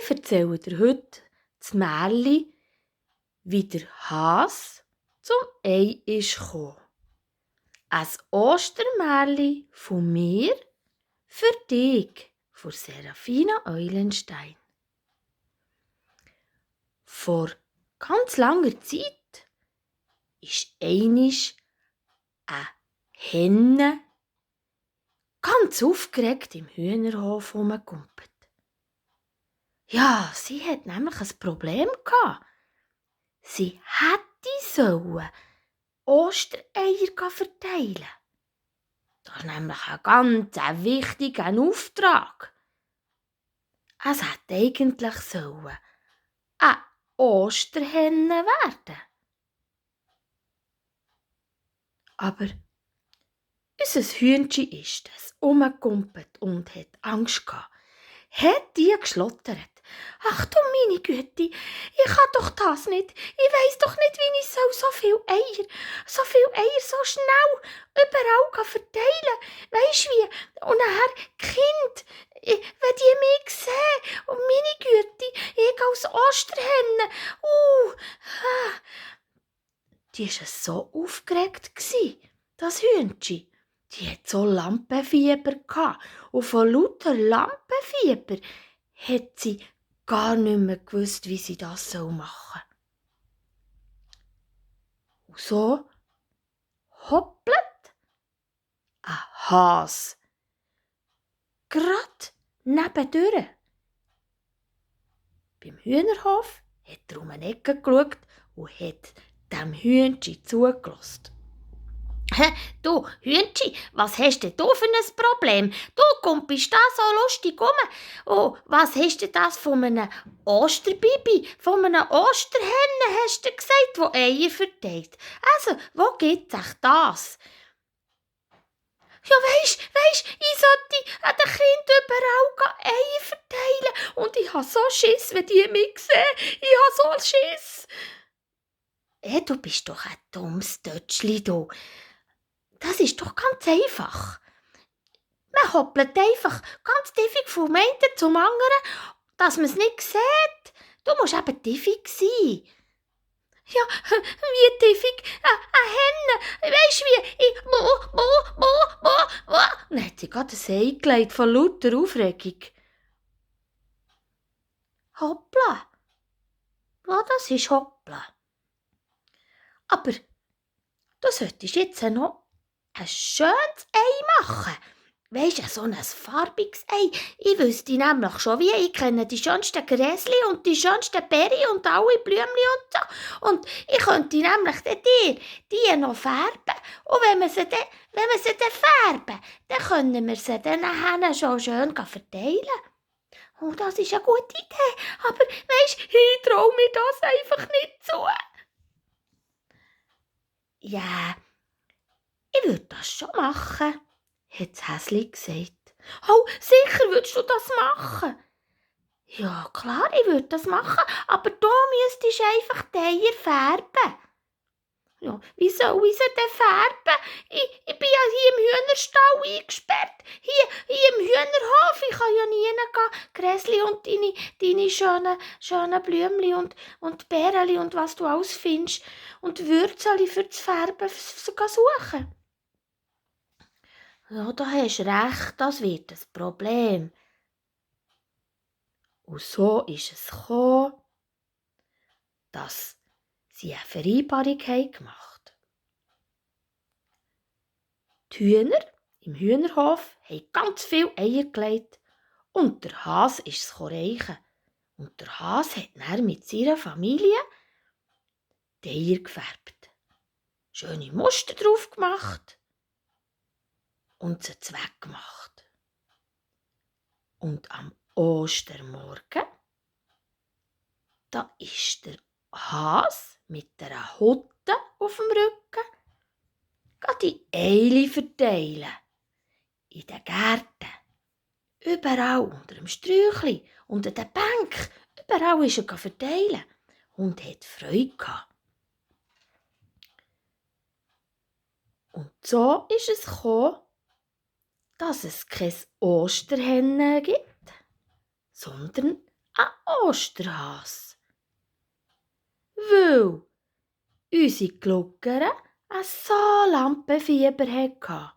erzähle dir heute das Märchen, wie der Hase zum Ei ist gekommen. Ein Ostermärchen von mir für dich, von Serafina Eulenstein. Vor ganz langer Zeit ist einisch eine Henne ganz aufgeregt im Hühnerhof herumgekumpelt. Ja, sie hat nämlich ein Problem gehabt. Sie hätte Ostereier verteilen. Das ist nämlich ein ganz wichtiger Auftrag. Es hätte eigentlich eine Osterhenne werden. Aber unser Hühnchen ist das umgekumpelt und hat Angst gehabt. Hat die geschlottert. Ach du meine Güte, ich kann doch das nicht. Ich weiss doch nicht, wie ich so viele Eier so schnell überall verteilen kann. Weisst du wie? Und nachher die Kinder, wenn die mich sehen, und meine Güte, ich als Osterhenne. Die war so aufgeregt, das Hühnchen. Die hat so Lampenfieber gehabt. Und von lauter Lampenfieber hat sie gar nicht mehr gewusst, wie sie das machen soll. Und so hoppelt ein Hase grad nebendurch. Beim Hühnerhof hat er um eine Ecke geschaut und hat dem Hühnchen zugelassen. Du, Hühnchen, was hast denn du für ein Problem? Du kumpelst da so lustig rum. Oh, was hast denn das von einem Osterbibi, von einem Osterhenne, hast du gesagt, wo Eier verteilt? Also, wo gibt es das? Ja, weisst, ich sollte an den Kindern überall Eier verteilen. Und ich habe so Schiss, wenn die mich sehen. Ich habe so Schiss. Du bist doch ein dummes Tötschli, du. Das ist doch ganz einfach. Man hoppelt einfach ganz tiefig vom einen zum anderen, dass man es nicht sieht. Du musst eben tiefig sein. Ja, wie tiefig? Eine Henne. Weisst du wie? Dann hat sie gerade ein Ei gelegt von lauter Aufregung. Hoppla. Ja, das ist hoppla. Aber du solltest jetzt noch ein schönes Ei machen. Weisst du, so ein farbiges Ei. Ich wüsste nämlich schon wie. Ich kenne die schönsten Gräsli und die schönsten Beeren und alle Blümchen und so. Und ich könnte nämlich dir die noch färben. Und wenn wir sie dann färben, dann können wir sie dann nachher schon schön verteilen. Oh, das ist eine gute Idee. Aber weisst, ich traue mir das einfach nicht zu. Ja, ich würde das schon machen, hat das Häsli gesagt. Oh, sicher würdest du das machen? Ja, klar, ich würde das machen, aber du müsstest einfach die Eier färben. Ja, wie soll ich sie denn färben? Ich bin ja hier im Hühnerstall eingesperrt. Hier im Hühnerhof. Ich kann ja nie gehen. Gräsli und deine schönen Blümchen und Beerli und was du alles findest. Und Würzeli für das Färben suchen. Ja, da hast recht, das wird ein Problem. Und so ist es gekommen, dass sie eine Vereinbarung gemacht haben. Die Hühner im Hühnerhof haben ganz viele Eier gelegt und der Hase ist es reichen. Und der Hase hat dann mit seiner Familie die Eier gefärbt, schöne Muster drauf gemacht und sie weggemacht. Und am Ostermorgen, da ist der Hase mit einer Hutte auf dem Rücken die Eili verteilen. In den Gärten, überall unter dem Sträuchli, unter den Bänken, überall ist er verteilen und hat Freude gehabt. Und so ist es gekommen, dass es kein Osterhenne gibt, sondern ein Osterhas. Weil unsere Gluckere ein so Lampenfieber hatte.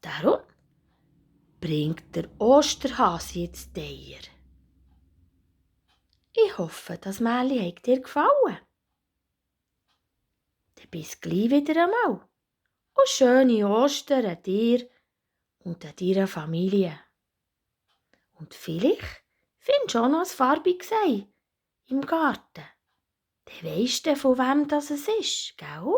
Darum bringt der Osterhase jetzt die Eier. Ich hoffe, das Märchen hat dir gefallen. Dann bis gleich wieder einmal. Und schöne Ostern dir und deiner Familie. Und vielleicht findest du auch noch ein farbiges Ei im Garten. Dann weisst du, von wem das ist, gell?